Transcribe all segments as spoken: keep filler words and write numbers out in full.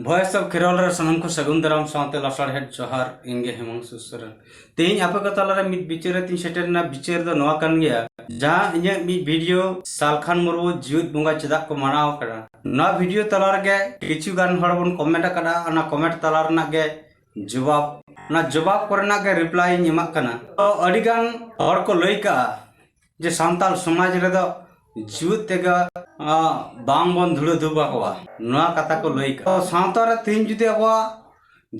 Voice of Kherwal ᱨᱮ ᱥᱟᱱᱟᱢ ᱠᱚ ᱥᱟᱹᱜᱩᱱ ᱫᱟᱨᱟᱢ ᱥᱟᱶᱛᱮ ᱞᱟᱥᱟᱲᱦᱮᱫ ᱡᱚᱦᱟᱨ᱾ ᱤᱧ ᱜᱮ ᱦᱮᱢᱟᱝᱥᱩ ᱥᱚᱨᱮᱱ᱾ ᱛᱮᱦᱮᱧ ᱟᱯᱮ ᱠᱚ ᱛᱟᱞᱟᱨᱮ ᱢᱤᱫ ᱵᱤᱪᱟᱹᱨ ᱨᱮ ᱛᱤᱧ ᱥᱮᱴᱮᱨ ᱮᱱᱟ᱾ ᱵᱤᱪᱟᱹᱨ ᱫᱚ ᱱᱚᱣᱟ ᱠᱟᱱ ᱜᱮᱭᱟ, ᱡᱟᱦᱟᱸ ᱤᱧᱟᱹᱜ ᱢᱤᱫ ᱵᱷᱤᱰᱤᱭᱳ ᱥᱟᱞᱠᱷᱟᱱ ᱢᱩᱨᱢᱩ ᱡᱤᱣᱮᱫ ᱵᱚᱸᱜᱟ ᱪᱮᱫᱟᱜ ᱠᱚ ᱢᱟᱱᱟᱣ ᱠᱟᱱᱟ, ᱱᱚᱣᱟ ᱵᱷᱤᱰᱤᱭᱳ ᱛᱟᱞᱟ ᱨᱮᱜᱮ ᱠᱤᱪᱷᱩ ᱜᱟᱱ ᱦᱚᱲ ᱵᱚᱱ ᱠᱚᱢᱮᱱᱴ ᱟᱠᱟᱫᱟ᱾ ᱚᱱᱟ ᱠᱚᱢᱮᱱᱴ ᱛᱟᱞᱟ ᱨᱮᱱᱟᱜ ᱜᱮ ᱡᱚᱵᱟᱵ, ᱚᱱᱟ ᱡᱚᱵᱟᱵ ᱠᱚᱨᱮᱱᱟᱜ ᱜᱮ ᱨᱤᱯᱞᱟᱭ ᱤᱧ ᱮᱢᱟᱜ ᱠᱟᱱᱟ᱾ ᱛᱚ, ᱟᱹᱰᱤ ᱜᱟᱱ ᱦᱚᱲ ᱠᱚ ᱞᱟᱹᱭ ᱠᱟᱜᱼᱟ ᱡᱮ ᱥᱟᱱᱛᱟᱲ ᱥᱚᱢᱟᱡᱽ ᱨᱮᱫᱚ ᱡᱤᱣᱮᱫ ᱛᱮᱜᱮ, ᱟ, ᱵᱟᱝ ᱵᱚᱱ ᱫᱷᱩᱲᱟᱹ ᱫᱷᱩᱯ ᱟᱠᱚᱣᱟ, ᱱᱚᱣᱟ ᱠᱟᱛᱷᱟ ᱠᱚ ᱞᱟᱹᱭ ᱠᱟᱜᱼᱟ᱾ ᱛᱚ, ᱥᱟᱶᱛᱟ ᱨᱮ ᱛᱮᱦᱮᱧ ᱡᱩᱫᱤ ᱟᱵᱚᱣᱟᱜ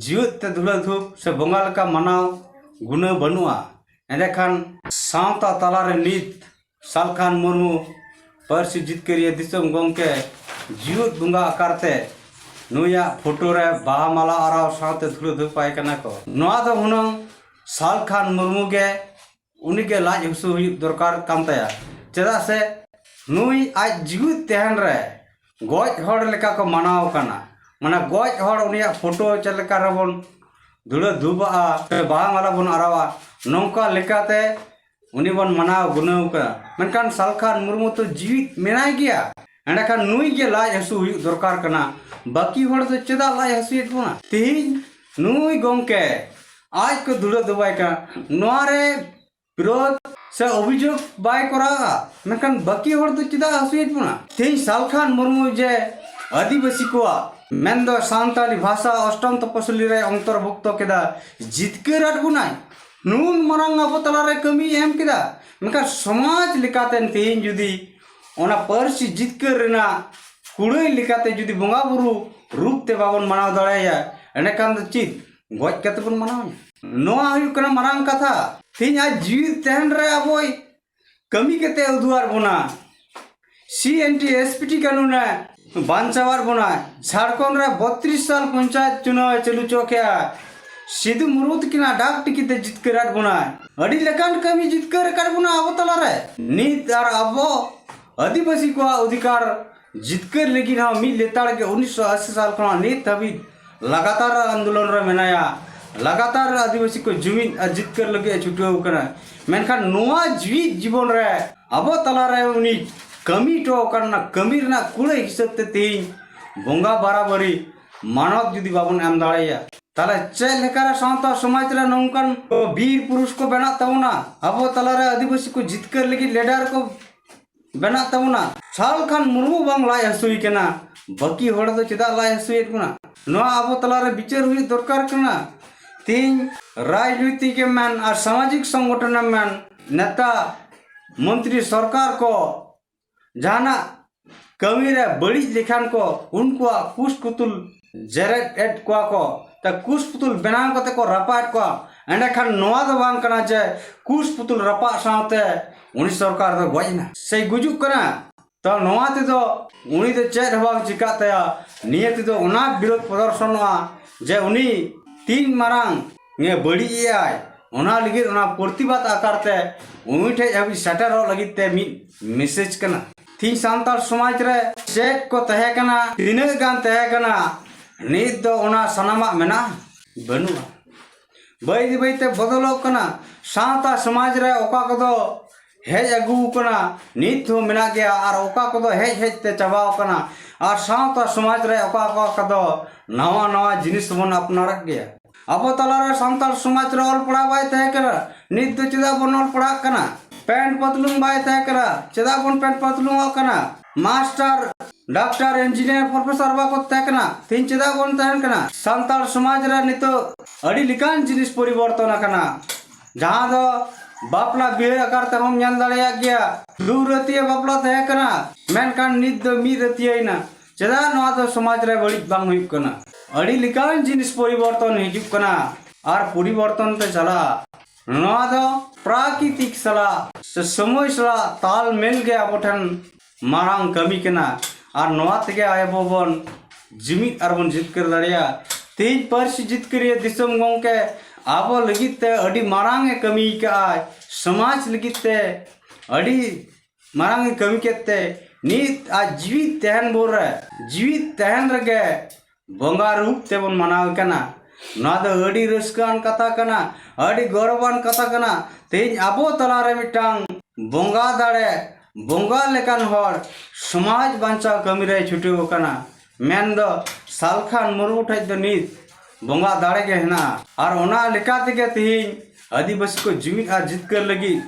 ᱡᱤᱣᱮᱫ ᱛᱮ ᱫᱷᱩᱲᱟᱹ ᱫᱷᱩᱯ ᱥᱮ ᱵᱚᱸᱜᱟ ᱞᱮᱠᱟ ᱢᱟᱱᱟᱣ ᱜᱩᱱᱟᱹᱣ ᱵᱟᱹᱱᱩᱜᱼᱟ, ᱮᱸᱰᱮᱠᱷᱟᱱ ᱥᱟᱶᱛᱟ ᱛᱟᱞᱟᱨᱮ ᱱᱤᱛ ᱥᱟᱞᱠᱷᱟᱱ ᱢᱩᱨᱢᱩ, ᱯᱟᱹᱨᱥᱤ ᱡᱤᱛᱠᱟᱹᱨᱤᱭᱟᱹ ᱫᱤᱥᱚᱢ ᱜᱚᱢᱠᱮ, ᱡᱤᱣᱮᱫ ᱵᱚᱸᱜᱟ ᱟᱠᱟᱨ ᱛᱮ ᱱᱩᱭᱟᱜ ᱯᱷᱳᱴᱳ ᱨᱮ ᱵᱟᱦᱟ ᱢᱟᱞᱟ ᱟᱨᱟᱣ ᱥᱟᱶᱛᱮ ᱫᱷᱩᱲᱟᱹ ᱫᱷᱩᱯᱟᱭ ᱠᱟᱱᱟ ᱠᱚ᱾ ᱱᱚᱣᱟ ᱫᱚ ᱦᱩᱱᱟᱹᱝ ᱥᱟᱞᱠᱷᱟᱱ ᱢᱩᱨᱢᱩ ᱜᱮ, ᱩᱱᱤ ᱜᱮ ᱞᱟᱡ ᱦᱟᱹᱥᱩ ᱦᱩᱭᱩᱜ ᱫᱚᱨᱠᱟᱨ ᱠᱟᱱ ᱛᱟᱭᱟ᱾ ᱪᱮᱫᱟᱜ ᱥᱮ ᱱᱩᱭ ᱟᱡ ᱡᱤᱣᱮᱫ ᱛᱟᱦᱮᱱ ᱨᱮ ᱜᱚᱡ ᱦᱚᱲ ᱞᱮᱠᱟ ᱠᱚ ᱢᱟᱱᱟᱣ ᱠᱟᱱᱟ᱾ ᱢᱟᱱᱮ, ᱜᱚᱡ ᱦᱚᱲ ᱩᱱᱤᱭᱟᱜ ᱯᱷᱳᱴᱳ ᱪᱮᱫ ᱞᱮᱠᱟ ᱨᱮᱵᱚᱱ ᱫᱷᱩᱲᱟᱹ ᱫᱷᱩᱯᱟᱜᱼᱟ ᱥᱮ ᱵᱟᱦᱟ ᱢᱟᱞᱟ ᱵᱚᱱ ᱟᱨᱟᱣᱟ, ᱱᱚᱝᱠᱟ ᱞᱮᱠᱟᱛᱮ ᱩᱱᱤ ᱵᱚᱱ ᱢᱟᱱᱟᱣ ᱜᱩᱱᱟᱹᱣ ᱠᱟᱱᱟ᱾ ᱢᱮᱱᱠᱷᱟᱱ ᱥᱟᱞᱠᱷᱟᱱ ᱢᱩᱨᱢᱩ ᱛᱚ ᱡᱤᱣᱤᱫ ᱢᱮᱱᱟᱭ ᱜᱮᱭᱟ, ᱮᱸᱰᱮᱠᱷᱟᱱ ᱱᱩᱭ ᱜᱮ ᱞᱟᱡ ᱦᱟᱹᱥᱩ ᱦᱩᱭᱩᱜ ᱫᱚᱨᱠᱟᱨ ᱠᱟᱱᱟ᱾ ᱵᱟᱹᱠᱤ ᱦᱚᱲ ᱫᱚ ᱪᱮᱫᱟᱜ ᱞᱟᱡ ᱦᱟᱹᱥᱩᱭᱮᱫ ᱵᱚᱱᱟ? ᱛᱮᱦᱮᱧ ᱱᱩᱭ ᱜᱚᱢᱠᱮ ᱟᱡ ᱠᱚ ᱫᱷᱩᱲᱟᱹ ᱫᱷᱩᱵᱟᱭ ᱠᱟᱱᱟ, ᱱᱚᱣᱟ ᱨᱮ ᱵᱤᱨᱳᱫᱷ ᱥᱮ ᱚᱵᱷᱤᱡᱳᱜᱽ ᱵᱟᱭ ᱠᱚᱨᱟᱣᱟ, ᱢᱮᱱᱠᱷᱟᱱ ᱵᱟᱹᱠᱤ ᱦᱚᱲ ᱫᱚ ᱪᱮᱫᱟᱜ ᱦᱟᱹᱥᱩᱭᱮᱫ ᱵᱚᱱᱟ? ᱛᱮᱦᱮᱧ ᱥᱟᱞᱠᱷᱟᱱ ᱢᱩᱨᱢᱩ ᱡᱮ ᱟᱹᱫᱤᱵᱟᱹᱥᱤ ᱠᱚᱣᱟᱜ, ᱢᱮᱱᱫᱚ ᱥᱟᱱᱛᱟᱲᱤ ᱵᱷᱟᱥᱟ ᱚᱥᱴᱚᱢ ᱛᱚᱯᱚᱥᱤᱞᱤ ᱨᱮ ᱚᱱᱛᱚᱨᱵᱷᱩᱠᱛᱚ ᱠᱮᱫᱟ, ᱡᱤᱛᱠᱟᱹᱨ ᱟᱫ ᱵᱚᱱᱟᱭ, ᱱᱩᱱ ᱢᱟᱨᱟᱝ ᱟᱵᱚ ᱛᱟᱞᱟᱨᱮ ᱠᱟᱹᱢᱤᱭ ᱮᱢ ᱠᱮᱫᱟ, ᱢᱮᱱᱠᱷᱟᱱ ᱥᱚᱢᱟᱡᱽ ᱞᱮᱠᱟᱛᱮ ᱛᱮᱦᱮᱧ ᱡᱩᱫᱤ ᱚᱱᱟ ᱯᱟᱹᱨᱥᱤ ᱡᱤᱛᱠᱟᱹᱨ ᱨᱮᱱᱟᱜ ᱠᱩᱲᱟᱹᱭ ᱞᱮᱠᱟᱛᱮ ᱡᱩᱫᱤ ᱵᱚᱸᱜᱟ ᱵᱩᱨᱩ ᱨᱩᱯ ᱛᱮ ᱵᱟᱵᱚᱱ ᱢᱟᱱᱟᱣ ᱫᱟᱲᱮᱭᱟᱭᱟ, ᱮᱸᱰᱮᱠᱷᱟᱱ ᱫᱚ ᱪᱮᱫ ᱜᱚᱡ ᱠᱟᱛᱮ ᱵᱚᱱ ᱢᱟᱱᱟᱣᱟ? ᱱᱚᱣᱟ ᱦᱩᱭᱩᱜ ᱠᱟᱱᱟ ᱢᱟᱨᱟᱝ ᱠᱟᱛᱷᱟ᱾ ᱛᱮᱦᱮᱧ ᱟᱡ ᱡᱤᱣᱤᱫ ᱛᱟᱦᱮᱱ ᱨᱮ ᱟᱵᱚᱭ ᱠᱟᱹᱢᱤ ᱠᱟᱛᱮ ᱩᱫᱩᱜ ᱟᱫ ᱵᱚᱱᱟ᱾ ᱥᱤ N T S P T ᱠᱟᱹᱱᱩᱱ ᱮ ᱵᱟᱧᱪᱟᱣ ᱟᱫ ᱵᱚᱱᱟ᱾ ᱡᱷᱟᱲᱠᱷᱚᱸᱰ ᱨᱮ ᱵᱚᱛᱨᱤᱥ ᱥᱟᱞ ᱯᱚᱧᱪᱟᱭᱮᱛ ᱪᱩᱱᱟᱣ ᱮ ᱪᱟᱹᱞᱩ ᱦᱚᱪᱚ ᱠᱮᱜᱼᱟ᱾ ᱥᱤᱫᱩ ᱢᱩᱨᱢᱩ ᱛᱟᱹᱠᱤᱱᱟᱜ ᱰᱟᱠ ᱴᱤᱠᱤᱴ ᱛᱮ ᱡᱤᱛᱠᱟᱹᱨ ᱟᱫ ᱵᱚᱱᱟᱭ᱾ ᱟᱹᱰᱤ ᱞᱮᱠᱟᱱ ᱠᱟᱹᱢᱤ ᱡᱤᱛᱠᱟᱹᱨ ᱟᱠᱟᱫ ᱵᱚᱱᱟ ᱟᱵᱚ ᱛᱟᱞᱟᱨᱮ᱾ ᱱᱤᱛ ᱟᱨ ᱟᱵᱚ ᱟᱹᱫᱤᱵᱟᱹᱥᱤ ᱠᱚᱣᱟᱜ ᱚᱫᱷᱤᱠᱟᱨ ᱡᱤᱛᱠᱟᱹᱨ ᱞᱟᱹᱜᱤᱫ ᱦᱚᱸ ᱢᱤᱫ ᱞᱮᱛᱟᱲ ᱜᱮ ᱩᱱᱤᱥᱥᱚ ᱟᱥᱤ ᱥᱟᱞ ᱠᱷᱚᱱᱟᱜ ᱱᱤᱛ ᱦᱟᱹᱵᱤᱡ ᱞᱟᱜᱟᱛᱟᱨ ᱟᱱᱫᱳᱞᱚᱱ ᱨᱮ ᱢᱮᱱᱟᱭᱟ᱾ ᱞᱟᱜᱟᱛᱟᱨ ᱟᱹᱫᱤᱵᱟᱹᱥᱤ ᱠᱚ ᱡᱩᱢᱤᱫ ᱟᱨ ᱡᱤᱛᱠᱟᱹᱨ ᱞᱟᱹᱜᱤᱫ ᱮ ᱪᱷᱩᱴᱟᱹᱣ ᱠᱟᱱᱟ᱾ ᱢᱮᱱᱠᱷᱟᱱ ᱱᱚᱣᱟ ᱡᱤᱣᱤᱫ ᱡᱤᱵᱚᱱ ᱨᱮ ᱟᱵᱚ ᱛᱟᱞᱟᱨᱮ ᱩᱱᱤ ᱠᱟᱹᱢᱤ ᱦᱚᱴᱚ ᱟᱠᱟᱱ ᱚᱱᱟ ᱠᱟᱹᱢᱤ ᱨᱮᱱᱟᱜ ᱠᱩᱲᱟᱹᱭ ᱦᱤᱥᱟᱹᱵ ᱛᱮ ᱛᱮᱦᱮᱧ ᱵᱚᱸᱜᱟ ᱵᱟᱨᱟᱵᱟᱹᱨᱤ ᱢᱟᱱᱚᱛ ᱡᱩᱫᱤ ᱵᱟᱵᱚᱱ ᱮᱢ ᱫᱟᱲᱮᱭᱟᱭᱟ, ᱛᱟᱦᱞᱮ ᱪᱮᱫ ᱞᱮᱠᱟᱨᱮ ᱥᱟᱶᱛᱟ ᱥᱚᱢᱟᱡᱽ ᱨᱮ ᱱᱚᱝᱠᱟᱱ ᱵᱤᱨ ᱯᱩᱨᱩᱥ ᱠᱚ ᱵᱮᱱᱟᱜ ᱛᱟᱵᱚᱱᱟ? ᱟᱵᱚ ᱛᱟᱞᱟᱨᱮ ᱟᱹᱫᱤᱵᱟᱹᱥᱤ ᱠᱚ ᱡᱤᱛᱠᱟᱹᱨ ᱞᱟᱹᱜᱤᱫ ᱞᱤᱰᱟᱨ ᱠᱚ ᱵᱮᱱᱟᱜ ᱛᱟᱵᱚᱱᱟ᱾ ᱥᱟᱞ ᱠᱷᱟᱱ ᱢᱩᱨᱢᱩ ᱵᱟᱝ ᱞᱟᱡ ᱦᱟᱹᱥᱩᱭ ᱠᱟᱱᱟ, ᱵᱟᱹᱠᱤ ᱦᱚᱲ ᱫᱚ ᱪᱮᱫᱟᱜ ᱞᱟᱡ ᱦᱟᱹᱥᱩᱭᱮᱫ ᱵᱚᱱᱟ? ᱱᱚᱣᱟ ᱟᱵᱚ ᱛᱟᱞᱟᱨᱮ ᱵᱤᱪᱟᱹᱨ ᱦᱩᱭᱩᱜ ᱫᱚᱨᱠᱟᱨ ᱠᱟᱱᱟ᱾ ᱛᱤᱦᱤᱧ ᱨᱟᱡᱽᱱᱳᱭᱛᱤᱠ ᱮᱢ ᱢᱮᱱ ᱟᱨ ᱥᱟᱢᱟᱡᱤᱠ ᱥᱚᱝᱜᱚᱴᱷᱚᱱ ᱮᱢ ᱢᱮᱱ, ᱱᱮᱛᱟ, ᱢᱚᱱᱛᱨᱤ, ᱥᱚᱨᱠᱟᱨ ᱠᱚ ᱡᱟᱦᱟᱱᱟᱜ ᱠᱟᱹᱢᱤ ᱨᱮ ᱵᱟᱹᱲᱤᱡ ᱞᱮᱠᱷᱟᱱ ᱠᱚ, ᱩᱱᱠᱩᱣᱟᱜ ᱠᱩᱥ ᱯᱩᱛᱩᱞ ᱡᱮᱨᱮᱫ ᱮᱫ ᱠᱚᱣᱟ ᱠᱚ, ᱛᱟ ᱠᱩᱥ ᱯᱩᱛᱩᱞ ᱵᱮᱱᱟᱣ ᱠᱟᱛᱮ ᱠᱚ ᱨᱟᱯᱟᱜ ᱮᱫ ᱠᱚᱣᱟ᱾ ᱮᱸᱰᱮᱠᱷᱟᱱ ᱱᱚᱣᱟ ᱫᱚ ᱵᱟᱝ ᱠᱟᱱᱟ ᱡᱮ ᱠᱩᱥ ᱯᱩᱛᱩᱞ ᱨᱟᱯᱟᱜ ᱥᱟᱶᱛᱮ ᱩᱱᱤ ᱥᱚᱨᱠᱟᱨ ᱫᱚ ᱜᱚᱡ ᱮᱱᱟ ᱥᱮᱭ ᱜᱩᱡᱩᱜ ᱠᱟᱱᱟ᱾ ᱛᱚ ᱱᱚᱣᱟ ᱛᱮᱫᱚ ᱩᱱᱤ ᱫᱚ ᱪᱮᱫ ᱦᱚᱸ ᱵᱟᱝ ᱪᱤᱠᱟᱜ ᱛᱟᱭᱟ᱾ ᱱᱤᱭᱟᱹ ᱛᱮᱫᱚ ᱚᱱᱟ ᱵᱤᱨᱳᱫ ᱯᱨᱚᱫᱚᱨᱥᱚᱱᱚᱜᱼᱟ ᱡᱮ ᱩᱱᱤ ᱛᱤᱱ ᱢᱟᱨᱟᱝ ᱮ ᱵᱟᱹᱲᱤᱡ ᱮᱫᱟᱭ, ᱚᱱᱟ ᱞᱟᱹᱜᱤᱫ ᱚᱱᱟ ᱯᱨᱚᱛᱤᱵᱟᱫ ᱟᱠᱟᱨ ᱛᱮ ᱩᱱᱤ ᱴᱷᱮᱡ ᱦᱟᱹᱵᱤᱡ ᱥᱮᱴᱮᱨᱚᱜ ᱞᱟᱹᱜᱤᱫ ᱛᱮ ᱢᱤᱫ ᱢᱮᱥᱮᱡᱽ ᱠᱟᱱᱟ᱾ ᱛᱤᱦᱤᱧ ᱥᱟᱱᱛᱟᱲ ᱥᱚᱢᱟᱡᱽ ᱨᱮ ᱪᱮᱫ ᱠᱚ ᱛᱟᱦᱮᱸ ᱠᱟᱱᱟ, ᱛᱤᱱᱟᱹᱜ ᱜᱟᱱ ᱛᱟᱦᱮᱸ ᱠᱟᱱᱟ, ᱱᱤᱛ ᱫᱚ ᱚᱱᱟ ᱥᱟᱱᱟᱢᱟᱜ ᱢᱮᱱᱟᱜᱼᱟ? ᱵᱟᱹᱱᱩᱜᱼᱟ᱾ ᱵᱟᱹᱭ ᱵᱟᱹᱭᱛᱮ ᱵᱚᱫᱚᱞᱚᱜ ᱠᱟᱱᱟ᱾ ᱥᱟᱶᱛᱟ ᱥᱚᱢᱟᱡᱽ ᱨᱮ ᱚᱠᱟ ᱠᱚᱫᱚ ᱦᱮᱡ ᱟᱹᱜᱩ ᱟᱠᱟᱱᱟ, ᱱᱤᱛ ᱦᱚᱸ ᱢᱮᱱᱟᱜ ᱜᱮᱭᱟ, ᱟᱨ ᱚᱠᱟ ᱠᱚᱫᱚ ᱦᱮᱡ ᱦᱮᱡ ᱛᱮ ᱪᱟᱵᱟᱣ ᱟᱠᱟᱱᱟ᱾ ᱟᱨ ᱥᱟᱶᱛᱟ ᱥᱚᱢᱟᱡᱽ ᱨᱮ ᱚᱠᱟ ᱚᱠᱟ ᱠᱚᱫᱚ ᱱᱟᱣᱟ ᱱᱟᱣᱟ ᱡᱤᱱᱤᱥ ᱵᱚᱱ ᱟᱯᱱᱟᱨᱮᱫ ᱜᱮᱭᱟ᱾ ᱟᱵᱚ ᱛᱟᱞᱟᱨᱮ ᱥᱟᱱᱛᱟᱲ ᱥᱚᱢᱟᱡᱽ ᱨᱮ ᱚᱞ ᱯᱟᱲᱦᱟᱣ ᱵᱟᱭ ᱛᱟᱦᱮᱸ ᱠᱟᱱᱟ, ᱱᱤᱛ ᱫᱚ ᱪᱮᱫᱟᱜ ᱵᱚᱱ ᱚᱞ ᱯᱟᱲᱦᱟᱜ ᱠᱟᱱᱟ? ᱯᱮᱱᱴ ᱯᱟᱛᱞᱩᱝ ᱵᱟᱭ ᱛᱟᱦᱮᱸ ᱠᱟᱱᱟ, ᱪᱮᱫᱟᱜ ᱵᱚᱱ ᱯᱮᱱᱴ ᱯᱟᱛᱞᱩᱝᱚᱜ ᱠᱟᱱᱟ? ᱢᱟᱥᱴᱟᱨ, ᱰᱟᱠᱛᱟᱨ, ᱤᱧᱡᱤᱱᱤᱭᱟᱨ, ᱯᱨᱚᱯᱷᱮᱥᱚᱨ ᱵᱟᱠᱚ ᱛᱟᱦᱮᱸ ᱠᱟᱱᱟ, ᱛᱮᱦᱮᱧ ᱪᱮᱫᱟᱜ ᱵᱚᱱ ᱛᱟᱦᱮᱱ ᱠᱟᱱᱟ? ᱥᱟᱱᱛᱟᱲ ᱥᱚᱢᱟᱡᱽ ᱨᱮ ᱱᱤᱛᱚᱜ ᱟᱹᱰᱤ ᱞᱮᱠᱟᱱ ᱡᱤᱱᱤᱥ ᱯᱚᱨᱤᱵᱚᱨᱛᱚᱱ ᱟᱠᱟᱱᱟ, ᱡᱟᱦᱟᱸ ᱫᱚ ᱵᱟᱯᱞᱟ ᱵᱤᱦᱟᱹ ᱟᱠᱟᱨ ᱛᱮᱦᱚᱸᱢ ᱧᱮᱞ ᱫᱟᱲᱮᱭᱟᱜ ᱜᱮᱭᱟ᱾ ᱫᱩ ᱨᱟᱹᱛᱤᱭᱟᱹ ᱵᱟᱯᱞᱟ ᱛᱟᱦᱮᱸ ᱠᱟᱱᱟ, ᱢᱮᱱᱠᱷᱟᱱ ᱱᱤᱛ ᱫᱚ ᱢᱤᱫ ᱨᱟᱹᱛᱤᱭᱟᱹᱭᱮᱱᱟ᱾ ᱪᱮᱫᱟᱜ ᱱᱚᱣᱟ ᱫᱚ ᱥᱚᱢᱟᱡᱽ ᱨᱮ ᱵᱟᱹᱲᱤᱡ ᱵᱟᱝ ᱦᱩᱭᱩᱜ ᱠᱟᱱᱟ? ᱟᱹᱰᱤ ᱞᱮᱠᱟᱱ ᱡᱤᱱᱤᱥ ᱯᱚᱨᱤᱵᱚᱨᱛᱚᱱ ᱦᱤᱡᱩᱜ ᱠᱟᱱᱟ ᱟᱨ ᱯᱚᱨᱤᱵᱚᱨᱛᱚᱱ ᱛᱮ ᱪᱟᱞᱟᱜᱼᱟ᱾ ᱱᱚᱣᱟ ᱫᱚ ᱯᱨᱟᱠᱨᱤᱛᱤᱠ ᱥᱟᱞᱟᱜ ᱥᱮ ᱥᱚᱢᱚᱭ ᱥᱟᱞᱟᱜ ᱛᱟᱞ ᱢᱮᱞ ᱜᱮ ᱟᱵᱚ ᱴᱷᱮᱱ ᱢᱟᱨᱟᱝ ᱠᱟᱹᱢᱤ ᱠᱟᱱᱟ᱾ ᱟᱨ ᱱᱚᱣᱟ ᱛᱮᱜᱮ ᱟᱵᱚ ᱵᱚᱱ ᱡᱩᱢᱤᱫ ᱟᱨ ᱵᱚᱱ ᱡᱤᱛᱠᱟᱹᱨ ᱫᱟᱲᱮᱭᱟᱜᱼᱟ᱾ ᱛᱮᱦᱮᱧ ᱯᱟᱹᱨᱥᱤ ᱡᱤᱛᱠᱟᱹᱨᱤᱭᱟᱹ ᱫᱤᱥᱚᱢ ᱜᱚᱢᱠᱮ ᱟᱵᱚ ᱞᱟᱹᱜᱤᱫ ᱛᱮ ᱟᱹᱰᱤ ᱢᱟᱨᱟᱝ ᱮ ᱠᱟᱹᱢᱤ ᱟᱠᱟᱫᱼᱟᱭ, ᱥᱚᱢᱟᱡᱽ ᱞᱟᱹᱜᱤᱫ ᱛᱮ ᱟᱹᱰᱤ ᱢᱟᱨᱟᱝ ᱮ ᱠᱟᱹᱢᱤ ᱠᱮᱫ ᱛᱮ ᱱᱤᱛ ᱟᱡ ᱡᱤᱣᱤᱫ ᱛᱟᱦᱮᱱ ᱵᱷᱳᱨ ᱨᱮ, ᱡᱤᱣᱤᱫ ᱛᱟᱦᱮᱱ ᱨᱮᱜᱮ ᱵᱚᱸᱜᱟ ᱨᱩᱯ ᱛᱮᱵᱚᱱ ᱢᱟᱱᱟᱣ ᱠᱟᱱᱟ᱾ ᱱᱚᱣᱟ ᱫᱚ ᱟᱹᱰᱤ ᱨᱟᱹᱥᱠᱟᱹᱣᱟᱱ ᱠᱟᱛᱷᱟ ᱠᱟᱱᱟ, ᱟᱹᱰᱤ ᱜᱚᱨᱚᱵᱟᱱ ᱠᱟᱛᱷᱟ ᱠᱟᱱᱟ᱾ ᱛᱮᱦᱮᱧ ᱟᱵᱚ ᱛᱟᱞᱟᱨᱮ ᱢᱤᱫᱴᱟᱝ ᱵᱚᱸᱜᱟ ᱫᱟᱲᱮ, ᱵᱚᱸᱜᱟ ᱞᱮᱠᱟᱱ ᱦᱚᱲ ᱥᱚᱢᱟᱡᱽ ᱵᱟᱧᱪᱟᱣ ᱠᱟᱹᱢᱤ ᱨᱮᱭ ᱪᱷᱩᱴᱟᱹᱣ ᱟᱠᱟᱱᱟ᱾ ᱢᱮᱱᱫᱚ ᱥᱟᱞᱠᱷᱟᱱ ᱢᱩᱨᱢᱩ ᱴᱷᱮᱡ ᱫᱚ ᱱᱤᱛ ᱵᱚᱸᱜᱟ ᱫᱟᱲᱮ ᱜᱮ ᱦᱮᱱᱟᱜᱼᱟ᱾ ᱟᱨ ᱚᱱᱟ ᱞᱮᱠᱟ ᱛᱮᱜᱮ ᱛᱮᱦᱮᱧ ᱟᱹᱫᱤᱵᱟᱹᱥᱤ ᱠᱚ ᱡᱩᱢᱤᱫ ᱟᱨ ᱡᱤᱛᱠᱟᱹᱨ ᱞᱟᱹᱜᱤᱫ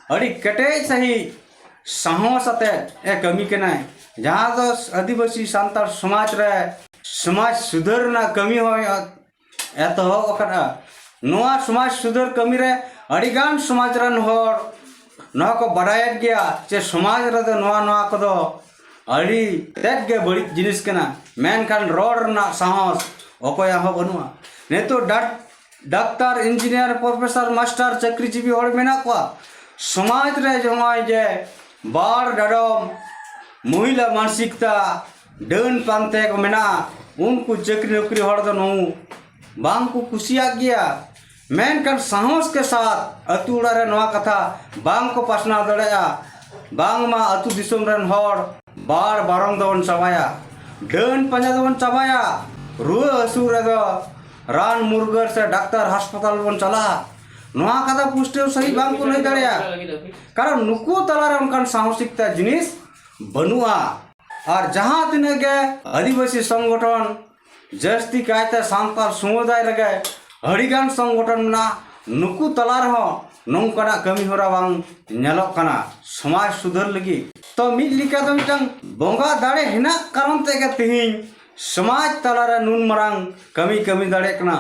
ᱟᱹᱰᱤ ᱠᱮᱴᱮᱡ ᱥᱟᱺᱦᱤᱡ ᱥᱟᱦᱚᱥ ᱟᱛᱮ ᱮ ᱠᱟᱹᱢᱤ ᱠᱟᱱᱟᱭ, ᱡᱟᱦᱟᱸ ᱫᱚ ᱟᱹᱫᱤᱵᱟᱹᱥᱤ ᱥᱟᱱᱛᱟᱲ ᱥᱚᱢᱟᱡᱽ ᱨᱮ ᱥᱚᱢᱟᱡᱽ ᱥᱩᱫᱷᱟᱹᱨ ᱨᱮᱱᱟᱜ ᱠᱟᱹᱢᱤ ᱦᱚᱸᱭ ᱮᱛᱚᱦᱚᱵ ᱟᱠᱟᱫᱼᱟ᱾ ᱱᱚᱣᱟ ᱥᱚᱢᱟᱡᱽ ᱥᱩᱫᱷᱟᱹᱨ ᱠᱟᱹᱢᱤ ᱨᱮ ᱟᱹᱰᱤᱜᱟᱱ ᱥᱚᱢᱟᱡᱽ ᱨᱮᱱ ᱦᱚᱲ ᱱᱚᱣᱟ ᱠᱚ ᱵᱟᱰᱟᱭᱮᱫ ᱜᱮᱭᱟ ᱡᱮ ᱥᱚᱢᱟᱡᱽ ᱨᱮᱫᱚ ᱱᱚᱣᱟ ᱱᱚᱣᱟ ᱠᱚᱫᱚ ᱟᱹᱰᱤ ᱛᱮᱫ ᱜᱮ ᱵᱟᱹᱲᱤᱡ ᱡᱤᱱᱤᱥ ᱠᱟᱱᱟ, ᱢᱮᱱᱠᱷᱟᱱ ᱨᱚᱲ ᱨᱮᱱᱟᱜ ᱥᱟᱦᱚᱥ ᱚᱠᱚᱭᱟᱜ ᱦᱚᱸ ᱵᱟᱹᱱᱩᱜᱼᱟ᱾ ᱱᱤᱛᱚᱜ ᱰᱟᱠ- ᱰᱟᱠᱛᱟᱨ, ᱤᱧᱡᱤᱱᱤᱭᱟᱨ, ᱯᱨᱚᱯᱷᱮᱥᱚᱨ, ᱢᱟᱥᱴᱟᱨ, ᱪᱟᱹᱠᱨᱤᱡᱤᱵᱤ ᱦᱚᱲ ᱢᱮᱱᱟᱜ ᱠᱚᱣᱟ᱾ ᱥᱚᱢᱟᱡᱽ ᱨᱮ ᱱᱚᱜᱼᱚᱭ ᱡᱮ ᱵᱟᱲ ᱰᱟᱰᱚᱢ, ᱢᱚᱦᱤᱞᱟ ᱢᱟᱱᱥᱤᱠᱛᱟ, ᱰᱟᱹᱱ ᱯᱟᱱᱛᱮ ᱠᱚ ᱢᱮᱱᱟᱜᱼᱟ, ᱩᱱᱠᱩ ᱪᱟᱹᱠᱨᱤ ᱱᱚᱠᱨᱤ ᱦᱚᱲ ᱫᱚ ᱱᱚᱣᱟ ᱵᱟᱝ ᱠᱚ ᱠᱩᱥᱤᱭᱟᱜ ᱜᱮᱭᱟ᱾ ᱢᱮᱱᱠᱷᱟᱱ ᱥᱟᱦᱚᱥ ᱠᱮ ᱥᱟᱛᱷ ᱟᱹᱛᱩ ᱚᱲᱟᱜ ᱨᱮ ᱱᱚᱣᱟ ᱠᱟᱛᱷᱟ ᱵᱟᱝ ᱠᱚ ᱯᱟᱥᱱᱟᱣ ᱫᱟᱲᱮᱭᱟᱜᱼᱟ, ᱵᱟᱝᱢᱟ ᱟᱹᱛᱩ ᱫᱤᱥᱚᱢ ᱨᱮᱱ ᱦᱚᱲ ᱵᱟᱲ ᱵᱟᱨᱚᱱ ᱫᱚᱵᱚᱱ ᱪᱟᱵᱟᱭᱟ, ᱰᱟᱹᱱ ᱯᱟᱸᱡᱟ ᱫᱚᱵᱚᱱ ᱪᱟᱵᱟᱭᱟ, ᱨᱩᱣᱟᱹ ᱦᱟᱹᱥᱩ ᱨᱮᱫᱚ ᱨᱟᱱ ᱢᱩᱨᱜᱟᱹᱱ ᱥᱮ ᱰᱟᱠᱛᱟᱨ ᱦᱟᱥᱯᱟᱛᱟᱞ ᱵᱚᱱ ᱪᱟᱞᱟᱜᱼᱟ᱾ ᱱᱚᱣᱟ ᱠᱟᱛᱷᱟ ᱯᱩᱥᱴᱟᱹᱣ ᱥᱟᱺᱦᱤᱡ ᱵᱟᱝ ᱠᱚ ᱞᱟᱹᱭ ᱫᱟᱲᱮᱭᱟᱜᱼᱟ, ᱠᱟᱨᱚᱱ ᱱᱩᱠᱩ ᱛᱟᱞᱟᱨᱮ ᱚᱱᱠᱟᱱ ᱥᱟᱦᱚᱥᱤᱠᱛᱟ ᱡᱤᱱᱤᱥ ᱵᱟᱹᱱᱩᱜᱼᱟ᱾ ᱟᱨ ᱡᱟᱦᱟᱸ ᱛᱤᱱᱟᱹᱜ ᱜᱮ ᱟᱹᱫᱤᱵᱟᱹᱥᱤ ᱥᱚᱝᱜᱚᱴᱷᱚᱱ, ᱡᱟᱹᱥᱛᱤ ᱠᱟᱭᱛᱮ ᱥᱟᱱᱛᱟᱲ ᱥᱚᱢᱩᱫᱟᱭ ᱨᱮᱜᱮ ᱟᱹᱰᱤᱜᱟᱱ ᱥᱚᱝᱜᱚᱴᱷᱚᱱ ᱢᱮᱱᱟᱜᱼᱟ, ᱱᱩᱠᱩ ᱛᱟᱞᱟ ᱨᱮᱦᱚᱸ ᱱᱚᱝᱠᱟᱱᱟᱜ ᱠᱟᱹᱢᱤ ᱦᱚᱨᱟ ᱵᱟᱝ ᱧᱮᱞᱚᱜ ᱠᱟᱱᱟ ᱥᱚᱢᱟᱡᱽ ᱥᱩᱫᱷᱟᱹᱨ ᱞᱟᱹᱜᱤᱫ᱾ ᱛᱚ ᱢᱤᱫ ᱞᱮᱠᱟ ᱫᱚ ᱢᱤᱫᱴᱟᱝ ᱵᱚᱸᱜᱟ ᱫᱟᱲᱮ ᱦᱮᱱᱟᱜ ᱠᱟᱨᱚᱱ ᱛᱮᱜᱮ ᱛᱮᱦᱮᱧ ᱥᱚᱢᱟᱡᱽ ᱛᱟᱞᱟᱨᱮ ᱱᱩᱱ ᱢᱟᱨᱟᱝ ᱠᱟᱹᱢᱤ ᱠᱟᱹᱢᱤ ᱫᱟᱲᱮᱭᱟᱜ ᱠᱟᱱᱟ,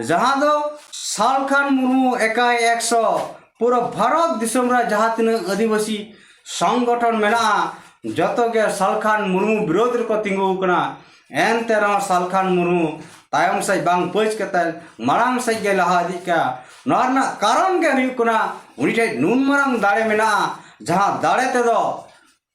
ᱡᱟᱦᱟᱸ ᱫᱚ ᱥᱟᱞᱠᱷᱟᱱ ᱢᱩᱨᱢᱩ ᱮᱠᱟᱭ ᱮᱠᱥᱚ ᱯᱩᱨᱟᱹ ᱵᱷᱟᱨᱚᱛ ᱫᱤᱥᱚᱢ ᱨᱮ ᱡᱟᱦᱟᱸ ᱛᱤᱱᱟᱹᱜ ᱟᱹᱫᱤᱵᱟᱹᱥᱤ ᱥᱚᱝᱜᱚᱴᱷᱚᱱ ᱢᱮᱱᱟᱜᱼᱟ, ᱡᱚᱛᱚ ᱜᱮ ᱥᱟᱞᱠᱷᱟᱱ ᱢᱩᱨᱢᱩ ᱵᱤᱨᱳᱫᱷ ᱨᱮᱠᱚ ᱛᱤᱸᱜᱩ ᱟᱠᱟᱱᱟ᱾ ᱮᱱᱛᱮ ᱨᱮᱦᱚᱸ ᱥᱟᱞᱠᱷᱟᱱ ᱢᱩᱨᱢᱩ ᱛᱟᱭᱚᱢ ᱥᱮᱫ ᱵᱟᱝ ᱯᱟᱹᱪ ᱠᱟᱛᱮ ᱢᱟᱲᱟᱝ ᱥᱮᱫ ᱜᱮ ᱞᱟᱦᱟ ᱤᱫᱤᱜ ᱠᱟᱱᱟ᱾ ᱱᱚᱣᱟ ᱨᱮᱱᱟᱜ ᱠᱟᱨᱚᱱ ᱜᱮ ᱦᱩᱭᱩᱜ ᱠᱟᱱᱟ, ᱩᱱᱤ ᱴᱷᱮᱱ ᱱᱩᱱ ᱢᱟᱨᱟᱝ ᱫᱟᱲᱮ ᱢᱮᱱᱟᱜᱼᱟ, ᱡᱟᱦᱟᱸ ᱫᱟᱲᱮ ᱛᱮᱫᱚ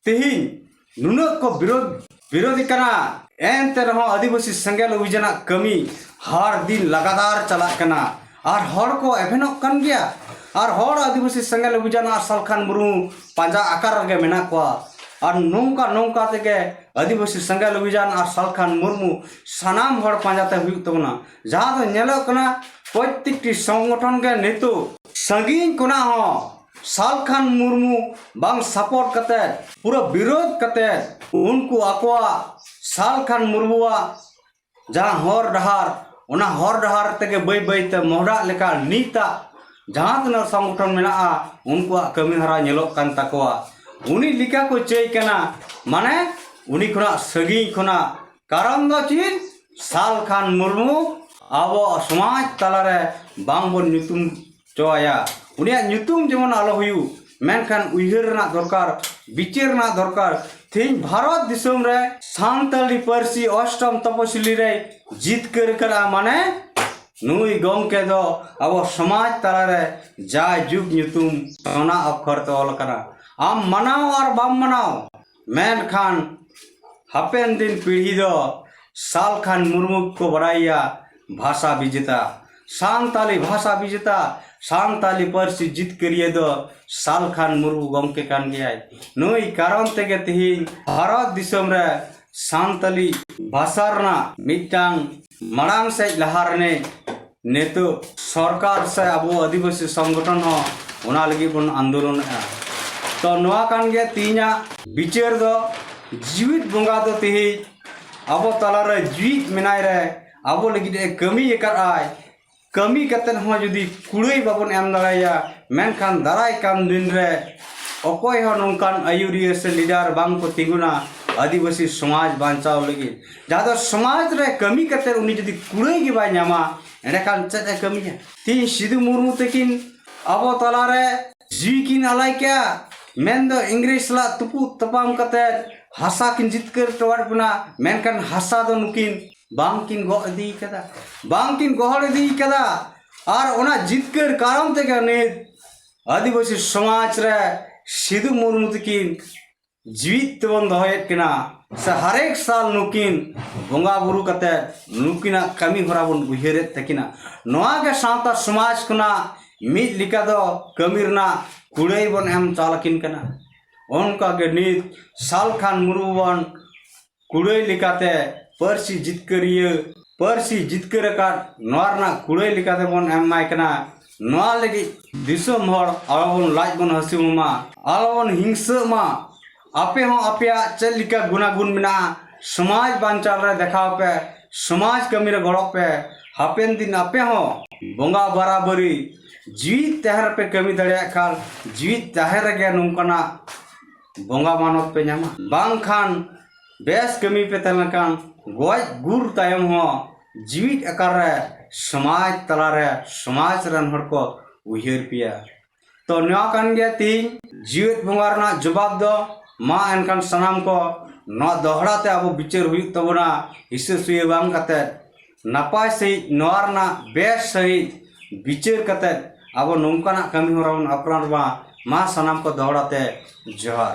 ᱛᱮᱦᱮᱧ ᱱᱩᱱᱟᱹᱜ ᱠᱚ ᱵᱤᱨᱳᱫ ᱵᱤᱨᱳᱫᱷᱤ ᱠᱟᱱᱟ᱾ ᱮᱱᱛᱮ ᱨᱮᱦᱚᱸ ᱟᱹᱫᱤᱵᱟᱹᱥᱤ ᱥᱮᱸᱜᱮᱞ ᱚᱵᱷᱤᱡᱟᱱᱟᱜ ᱠᱟᱹᱢᱤ ᱦᱟᱨ ᱫᱤᱱ ᱞᱟᱜᱟᱛᱟᱨ ᱪᱟᱞᱟᱜ ᱠᱟᱱᱟ᱾ ᱟᱨ ᱦᱚᱲ ᱠᱚ ᱮᱵᱷᱮᱱᱚᱜ ᱠᱟᱱ ᱜᱮᱭᱟ᱾ ᱟᱨ ᱦᱚᱲ ᱟᱹᱫᱤᱵᱟᱹᱥᱤ ᱥᱮᱸᱜᱮᱞ ᱚᱵᱷᱤᱡᱟᱱ ᱟᱨ ᱥᱟᱞᱠᱷᱟᱱ ᱢᱩᱨᱢᱩ ᱯᱟᱸᱡᱟ ᱟᱠᱟᱨ ᱨᱮᱜᱮ ᱢᱮᱱᱟᱜ ᱠᱚᱣᱟ᱾ ᱟᱨ ᱱᱚᱝᱠᱟ ᱱᱚᱝᱠᱟ ᱛᱮᱜᱮ ᱟᱹᱫᱤᱵᱟᱹᱥᱤ ᱥᱮᱸᱜᱮᱞ ᱚᱵᱷᱤᱡᱟᱱ ᱟᱨ ᱥᱟᱞᱠᱷᱟᱱ ᱢᱩᱨᱢᱩ ᱥᱟᱱᱟᱢ ᱦᱚᱲ ᱯᱟᱸᱡᱟᱛᱮ ᱦᱩᱭᱩᱜ ᱛᱟᱵᱚᱱᱟ᱾ ᱡᱟᱦᱟᱸ ᱫᱚ ᱧᱮᱞᱚᱜ ᱠᱟᱱᱟ, ᱯᱨᱚᱛᱮᱠᱴᱤ ᱥᱚᱝᱜᱚᱴᱷᱚᱱ ᱜᱮ ᱱᱤᱛᱚᱜ ᱥᱟᱺᱜᱤᱧ ᱠᱷᱚᱱᱟᱜ ᱦᱚᱸ ᱥᱟᱞᱠᱷᱟᱱ ᱢᱩᱨᱢᱩ ᱵᱟᱝ ᱥᱟᱯᱳᱨᱴ ᱠᱟᱛᱮ, ᱯᱩᱨᱟᱹ ᱵᱤᱨᱳᱫᱷ ᱠᱟᱛᱮ, ᱩᱱᱠᱩ ᱟᱠᱚᱣᱟᱜ ᱥᱟᱞ ᱠᱷᱟᱱ ᱢᱩᱨᱢᱩᱣᱟᱜ ᱡᱟᱦᱟᱸ ᱦᱚᱨ ᱰᱟᱦᱟᱨ, ᱚᱱᱟ ᱦᱚᱨ ᱰᱟᱦᱟᱨ ᱛᱮᱜᱮ ᱵᱟᱹᱭ ᱵᱟᱹᱭᱛᱮ ᱢᱚᱦᱰᱟᱜ ᱞᱮᱠᱟ ᱱᱤᱛᱟᱜ ᱡᱟᱦᱟᱸ ᱛᱤᱱᱟᱹᱜ ᱥᱚᱝᱜᱚᱴᱷᱚᱱ ᱢᱮᱱᱟᱜᱼᱟ, ᱩᱱᱠᱩᱣᱟᱜ ᱠᱟᱹᱢᱤ ᱦᱚᱨᱟ ᱧᱮᱞᱚᱜ ᱠᱟᱱ ᱛᱟᱠᱚᱣᱟ᱾ ᱩᱱᱤ ᱞᱮᱠᱟ ᱠᱚ ᱪᱟᱹᱭ ᱠᱟᱱᱟ, ᱢᱟᱱᱮ ᱩᱱᱤ ᱠᱷᱚᱱᱟᱜ ᱥᱟᱺᱜᱤᱧ ᱠᱷᱚᱱᱟᱜ᱾ ᱠᱟᱨᱚᱱ ᱫᱚ ᱪᱮᱫ? ᱥᱟᱞ ᱠᱷᱟᱱ ᱢᱩᱨᱢᱩ ᱟᱵᱚ ᱥᱚᱢᱟᱡᱽ ᱛᱟᱞᱟᱨᱮ ᱵᱟᱝᱵᱚᱱ ᱧᱩᱛᱩᱢ ᱦᱚᱪᱚ ᱟᱭᱟ᱾ ᱩᱱᱤᱭᱟᱜ ᱧᱩᱛᱩᱢ ᱡᱮᱢᱚᱱ ᱟᱞᱚ ᱦᱩᱭᱩᱜ, ᱢᱮᱱᱠᱷᱟᱱ ᱩᱭᱦᱟᱹᱨ ᱨᱮᱱᱟᱜ ᱫᱚᱨᱠᱟᱨ, ᱵᱤᱪᱟᱹᱨ ᱨᱮᱱᱟᱜ ᱫᱚᱨᱠᱟᱨ᱾ ᱛᱮᱦᱮᱧ ᱵᱷᱟᱨᱚᱛ ᱫᱤᱥᱚᱢ ᱨᱮ ᱥᱟᱱᱛᱟᱲᱤ ᱯᱟᱹᱨᱥᱤ ᱚᱥᱴᱚᱢ ᱛᱚᱯᱚᱥᱤᱞᱤ ᱨᱮᱭ ᱡᱤᱛᱠᱟᱹᱨ ᱠᱟᱱᱟ, ᱢᱟᱱᱮ ᱱᱩᱭ ᱜᱚᱢᱠᱮ ᱫᱚ ᱟᱵᱚ ᱥᱚᱢᱟᱡᱽ ᱛᱟᱞᱟᱨᱮ ᱡᱟᱭᱡᱩᱜᱽ ᱧᱩᱛᱩᱢ ᱥᱚᱱᱟ ᱚᱠᱠᱷᱚᱨ ᱛᱮ ᱚᱞ ᱟᱠᱟᱱᱟ᱾ ᱟᱢ ᱢᱟᱱᱟᱣ ᱟᱨ ᱵᱟᱢ ᱢᱟᱱᱟᱣ, ᱢᱮᱱᱠᱷᱟᱱ ᱦᱟᱯᱮᱱ ᱫᱤᱱ ᱯᱤᱲᱦᱤ ᱫᱚ ᱥᱟᱞ ᱠᱷᱟᱱ ᱢᱩᱨᱢᱩ ᱜᱮᱠᱚ ᱵᱟᱲᱟᱭᱮᱭᱟ ᱵᱷᱟᱥᱟ ᱵᱤᱡᱮᱛᱟ᱾ ᱥᱟᱱᱛᱟᱞᱤ ᱵᱷᱟᱥᱟ ᱵᱤᱡᱮᱛᱟ, ᱥᱟᱱᱛᱟᱞᱤ ᱯᱟᱹᱨᱥᱤ ᱡᱤᱛᱠᱟᱹᱨᱤᱭᱟᱹ ᱫᱚ ᱥᱟᱞ ᱠᱷᱟᱱ ᱢᱩᱨᱢᱩ ᱜᱚᱢᱠᱮ ᱠᱟᱱ ᱜᱮᱭᱟᱭ᱾ ᱱᱩᱭ ᱠᱟᱨᱚᱱ ᱛᱮᱜᱮ ᱛᱮᱦᱮᱧ ᱵᱷᱟᱨᱚᱛ ᱫᱤᱥᱚᱢ ᱨᱮ ᱥᱟᱱᱛᱟᱞᱤ ᱵᱷᱟᱥᱟ ᱨᱮᱱᱟᱜ ᱢᱤᱫᱴᱟᱝ ᱢᱟᱲᱟᱝ ᱥᱮᱫ ᱞᱟᱦᱟ ᱨᱤᱱᱤᱡ ᱱᱤᱛᱚᱜ ᱥᱚᱨᱠᱟᱨ ᱥᱮ ᱟᱵᱚ ᱟᱹᱫᱤᱵᱟᱹᱥᱤ ᱥᱚᱝᱜᱚᱴᱷᱚᱱ ᱦᱚᱸ ᱚᱱᱟ ᱞᱟᱹᱜᱤᱫ ᱵᱚᱱ ᱟᱱᱫᱳᱞᱚᱱᱮᱫᱼᱟ᱾ ᱛᱚ ᱱᱚᱣᱟ ᱠᱟᱱ ᱜᱮᱭᱟ ᱛᱮᱦᱮᱧᱟᱜ ᱵᱤᱪᱟᱹᱨ ᱫᱚ᱾ ᱡᱤᱣᱤᱫ ᱵᱚᱸᱜᱟ ᱫᱚ ᱛᱮᱦᱮᱧ ᱟᱵᱚ ᱛᱟᱞᱟᱨᱮ ᱡᱤᱣᱤᱫ ᱢᱮᱱᱟᱭ ᱨᱮ ᱟᱵᱚ ᱞᱟᱹᱜᱤᱫ ᱮ ᱠᱟᱹᱢᱤ ᱟᱠᱟᱫ ᱟᱭ᱾ ᱠᱟᱹᱢᱤ ᱠᱟᱛᱮᱫ ᱦᱚᱸ ᱡᱩᱫᱤ ᱠᱩᱲᱟᱹᱭ ᱵᱟᱵᱚᱱ ᱮᱢ ᱫᱟᱲᱮᱭᱟᱭᱟ, ᱢᱮᱱᱠᱷᱟᱱ ᱫᱟᱨᱟᱭ ᱠᱟᱱ ᱫᱤᱱ ᱨᱮ ᱚᱠᱚᱭ ᱦᱚᱸ ᱱᱚᱝᱠᱟᱱ ᱟᱹᱭᱩᱨᱤᱭᱟᱹ ᱥᱮ ᱞᱤᱰᱟᱨ ᱵᱟᱝ ᱠᱚ ᱛᱤᱸᱜᱩᱱᱟ ᱟᱹᱫᱤᱵᱟᱹᱥᱤ ᱥᱚᱢᱟᱡᱽ ᱵᱟᱧᱪᱟᱣ ᱞᱟᱹᱜᱤᱫ᱾ ᱡᱟᱦᱟᱸ ᱫᱚ ᱥᱚᱢᱟᱡᱽ ᱨᱮ ᱠᱟᱹᱢᱤ ᱠᱟᱛᱮᱫ ᱩᱱᱤ ᱡᱩᱫᱤ ᱠᱩᱲᱟᱹᱭ ᱜᱮ ᱵᱟᱭ ᱧᱟᱢᱟ, ᱮᱸᱰᱮᱠᱷᱟᱱ ᱪᱮᱫ ᱮ ᱠᱟᱹᱢᱤᱭᱟ? ᱛᱮᱦᱮᱧ ᱥᱤᱫᱩ ᱢᱩᱨᱢᱩ ᱛᱟᱹᱠᱤᱱ ᱟᱵᱚ ᱛᱟᱞᱟᱨᱮ ᱡᱤᱣᱤ ᱠᱤᱱ ᱟᱞᱟᱭ ᱠᱮᱜᱼᱟ, ᱢᱮᱱᱫᱚ ᱤᱝᱨᱮᱡᱽ ᱥᱟᱞᱟᱜ ᱛᱩᱯᱩᱫ ᱛᱟᱯᱟᱢ ᱠᱟᱛᱮᱫ ᱦᱟᱥᱟ ᱠᱤᱱ ᱡᱤᱛᱠᱟᱹᱨ ᱦᱚᱴᱚᱣᱟᱫ ᱵᱚᱱᱟ, ᱢᱮᱱᱠᱷᱟᱱ ᱦᱟᱥᱟ ᱫᱚ ᱱᱩᱠᱤᱱ ᱵᱟᱝᱠᱤᱱ ᱜᱚᱜ ᱤᱫᱤ ᱠᱟᱫᱟ, ᱵᱟᱝᱠᱤᱱ ᱜᱚᱦᱚᱲ ᱤᱫᱤ ᱠᱟᱫᱟ᱾ ᱟᱨ ᱚᱱᱟ ᱡᱤᱛᱠᱟᱹᱨ ᱠᱟᱨᱚᱱ ᱛᱮᱜᱮ ᱱᱤᱛ ᱟᱹᱫᱤᱵᱟᱹᱥᱤ ᱥᱚᱢᱟᱡᱽ ᱨᱮ ᱥᱤᱫᱩ ᱢᱩᱨᱢᱩ ᱛᱟᱹᱠᱤᱱ ᱡᱤᱣᱤᱫ ᱛᱮᱵᱚᱱ ᱫᱚᱦᱚᱭᱮᱫ ᱠᱤᱱᱟ, ᱥᱮ ᱦᱟᱨᱮᱠ ᱥᱟᱞ ᱱᱩᱠᱤᱱ ᱵᱚᱸᱜᱟ ᱵᱩᱨᱩ ᱠᱟᱛᱮ ᱱᱩᱠᱤᱱᱟᱜ ᱠᱟᱹᱢᱤ ᱦᱚᱨᱟ ᱵᱚᱱ ᱩᱭᱦᱟᱹᱨᱮᱫ ᱛᱟᱹᱠᱤᱱᱟ᱾ ᱱᱚᱣᱟ ᱜᱮ ᱥᱟᱶᱛᱟ ᱥᱚᱢᱟᱡᱽ ᱠᱷᱚᱱᱟᱜ ᱢᱤᱫ ᱞᱮᱠᱟ ᱫᱚ ᱠᱟᱹᱢᱤ ᱨᱮᱱᱟᱜ ᱠᱩᱲᱟᱹᱭ ᱵᱚᱱ ᱮᱢ ᱪᱟᱞ ᱟᱹᱠᱤᱱ ᱠᱟᱱᱟ᱾ ᱚᱱᱠᱟ ᱜᱮ ᱱᱤᱛ ᱥᱟᱞ ᱠᱷᱟᱱ ᱢᱩᱨᱢᱩ ᱵᱚᱱ ᱠᱩᱲᱟᱹᱭ ᱞᱮᱠᱟᱛᱮ ᱯᱟᱹᱨᱥᱤ ᱡᱤᱛᱠᱟᱹᱨᱤᱭᱟᱹ, ᱯᱟᱹᱨᱥᱤ ᱡᱤᱛᱠᱟᱹᱨ ᱟᱠᱟᱫ, ᱱᱚᱣᱟ ᱨᱮᱱᱟᱜ ᱠᱩᱲᱟᱹᱭ ᱞᱮᱠᱟᱛᱮ ᱵᱚᱱ ᱮᱢᱟᱭ ᱠᱟᱱᱟ᱾ ᱱᱚᱣᱟ ᱞᱟᱹᱜᱤᱫ ᱫᱤᱥᱚᱢ ᱦᱚᱲ ᱟᱞᱚᱵᱚᱱ ᱞᱟᱡ ᱵᱚᱱ ᱦᱟᱹᱥᱩ ᱢᱟ, ᱟᱞᱚᱵᱚᱱ ᱦᱤᱝᱥᱟᱹᱜ ᱢᱟ᱾ ᱟᱯᱮ ᱦᱚᱸ ᱟᱯᱮᱭᱟᱜ ᱪᱮᱫ ᱞᱮᱠᱟ ᱜᱩᱱᱟᱜᱩᱱ ᱢᱮᱱᱟᱜᱼᱟ, ᱥᱚᱢᱟᱡᱽ ᱵᱟᱧᱪᱟᱣ ᱨᱮ ᱫᱮᱠᱷᱟᱣ ᱯᱮ, ᱥᱚᱢᱟᱡᱽ ᱠᱟᱹᱢᱤ ᱨᱮ ᱜᱚᱲᱚᱜ ᱯᱮ᱾ ᱦᱟᱯᱮᱱ ᱫᱤᱱ ᱟᱯᱮ ᱦᱚᱸ ᱵᱚᱸᱜᱟ ᱵᱟᱨᱟᱵᱟᱹᱨᱤ ᱡᱤᱣᱤᱫ ᱛᱟᱦᱮᱸ ᱨᱮᱯᱮ ᱠᱟᱹᱢᱤ ᱫᱟᱲᱮᱭᱟᱜ ᱠᱷᱟᱱ, ᱡᱤᱣᱤᱫ ᱛᱟᱦᱮᱸ ᱨᱮᱜᱮ ᱱᱚᱝᱠᱟᱱᱟᱜ ᱵᱚᱸᱜᱟ ᱢᱟᱱᱚᱛ ᱯᱮ ᱧᱟᱢᱟ᱾ ᱵᱟᱝᱠᱷᱟᱱ ᱵᱮᱥ ᱠᱟᱹᱢᱤ ᱯᱮ ᱛᱟᱦᱮᱸ ᱞᱮᱱᱠᱷᱟᱱ ᱜᱚᱡ ᱜᱩᱨ ᱛᱟᱭᱚᱢ ᱦᱚᱸ ᱡᱤᱣᱤᱫ ᱟᱠᱟᱨ ᱨᱮ ᱥᱚᱢᱟᱡᱽ ᱛᱟᱞᱟᱨᱮ ᱥᱚᱢᱟᱡᱽ ᱨᱮᱱ ᱦᱚᱲ ᱠᱚ ᱩᱭᱦᱟᱹᱨ ᱯᱮᱭᱟ᱾ ᱛᱚ ᱱᱚᱣᱟ ᱠᱟᱱ ᱜᱮᱭᱟ ᱛᱤᱦᱤᱧ ᱡᱤᱣᱮᱫ ᱵᱚᱸᱜᱟ ᱨᱮᱱᱟᱜ ᱡᱚᱵᱟᱵ ᱫᱚ᱾ ᱢᱟ ᱮᱱᱠᱷᱟᱱ ᱥᱟᱱᱟᱢ ᱠᱚ ᱱᱚᱣᱟ ᱫᱚᱦᱲᱟ ᱛᱮ ᱟᱵᱚ ᱵᱤᱪᱟᱹᱨ ᱦᱩᱭᱩᱜ ᱛᱟᱵᱚᱱᱟ, ᱦᱤᱥᱟᱹ ᱥᱩᱭᱟᱹ ᱵᱟᱝ ᱠᱟᱛᱮ ᱱᱟᱯᱟᱭ ᱥᱟᱺᱦᱤᱡ ᱱᱚᱣᱟ ᱨᱮᱱᱟᱜ ᱵᱮᱥ ᱥᱟᱺᱦᱤᱡ ᱵᱤᱪᱟᱹᱨ ᱠᱟᱛᱮ ᱟᱵᱚ ᱱᱚᱝᱠᱟᱱᱟᱜ ᱠᱟᱹᱢᱤ ᱦᱚᱨᱟ ᱵᱚᱱ ᱟᱯᱱᱟᱨ ᱢᱟ᱾ ᱢᱟ ᱥᱟᱱᱟᱢ ᱠᱚ ᱫᱚᱦᱲᱟ ᱛᱮ ᱡᱚᱦᱟᱨ᱾